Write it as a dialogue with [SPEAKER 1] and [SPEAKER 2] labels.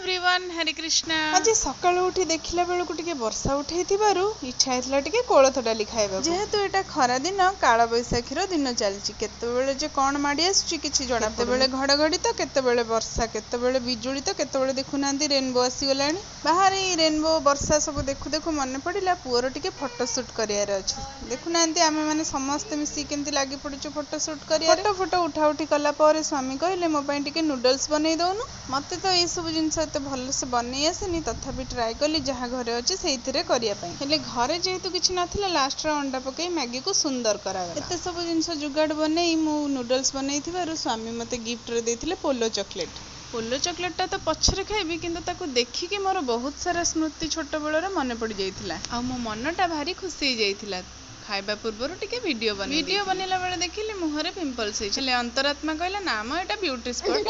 [SPEAKER 1] Everyone, Hare Krishna.
[SPEAKER 2] ଆଜି ସକାଳୁ ଉଠି ଦେଖିଲା ବେଳକୁ ଟିକେ ବର୍ଷା ଉଠେଇଥିବାରୁ ଇଚ୍ଛା ହେଇଥିଲା ଟିକେ କୋଳଥ ଡାଲି ଖାଇବାକୁ। ଯେହେତୁ ଏଇଟା ଖରା ଦିନ, କାଳବୈଶାଖୀର ଦିନ ଚାଲିଛି, କେତେବେଳେ ଯେ କ'ଣ ମାଡ଼ି ଆସୁଛି କିଛି ଜଣା, କେତେବେଳେ ଘଡ଼ଘଡ଼ି ତ କେତେବେଳେ ବର୍ଷା, କେତେବେଳେ ବିଜୁଳି ତ କେତେବେଳେ ଦେଖୁନାହାନ୍ତି ରେନବୋ ଆସିଗଲାଣି ବାହାରେ। ଏଇ ରେନବୋ, ବର୍ଷା ସବୁ ଦେଖୁ ଦେଖୁ ମନେ ପଡ଼ିଲା ପୁଅର ଟିକେ ଫଟୋ ସୁଟ୍ କରିବାର ଅଛି। ଦେଖୁନାହାନ୍ତି, ଆମେମାନେ ସମସ୍ତେ ମିଶିକି କେମିତି ଲାଗି ପଡ଼ିଛୁ ଫଟୋ ସୁଟ୍ କରିବା। ଫଟୋ ଫଟୋ ଉଠା ଉଠି କଲା ପରେ ସ୍ୱାମୀ କହିଲେ, ମୋ ପାଇଁ ଟିକେ ନୁଡଲ୍ସ ବନେଇ ଦଉନୁ। ମତେ ତ ଏଇସବୁ ଜିନିଷ ଏତେ ଭଲସେ ବନେଇ ଆସେନି, ତଥାପି ଟ୍ରାଏ କଲି ଯାହା ଘରେ ଅଛି ସେଇଥିରେ କରିବା ପାଇଁ। ହେଲେ ଘରେ ଯେହେତୁ କିଛି ନଥିଲା, ଲାଷ୍ଟରେ ଅଣ୍ଡା ପକେଇ ମ୍ୟାଗିକୁ ସୁନ୍ଦର କରାଗଲା। ଏତେ ସବୁ ଜିନିଷ ଯୁଗାଡ଼ ବନେଇ ମୁଁ ନୁଡଲ୍ସ ବନେଇଥିବାରୁ ସ୍ୱାମୀ ମୋତେ ଗିଫ୍ଟରେ ଦେଇଥିଲେ ପୋଲୋ ଚକୋଲେଟ୍। ପୋଲୋ ଚକୋଲେଟ୍ଟା ତ ପଛରେ ଖାଇବି, କିନ୍ତୁ ତାକୁ ଦେଖିକି ମୋର ବହୁତ ସାରା ସ୍ମୃତି ଛୋଟବେଳର ମନେ ପଡ଼ିଯାଇଥିଲା ଆଉ ମୋ ମନଟା ଭାରି ଖୁସି ହେଇଯାଇଥିଲା। ଖାଇବା ପୂର୍ବରୁ ଟିକେ ଭିଡ଼ିଓ ବନେଇ, ଭିଡ଼ିଓ ବନେଇଲା ବେଳେ ଦେଖିଲି ମୁହଁରେ ପିମ୍ପଲ୍ସ ହେଇଛି। ହେଲେ ଅନ୍ତରାତ୍ମା କହିଲା, ନା ମ, ଏଇଟା ବ୍ୟୁଟି ସ୍ପଟ୍।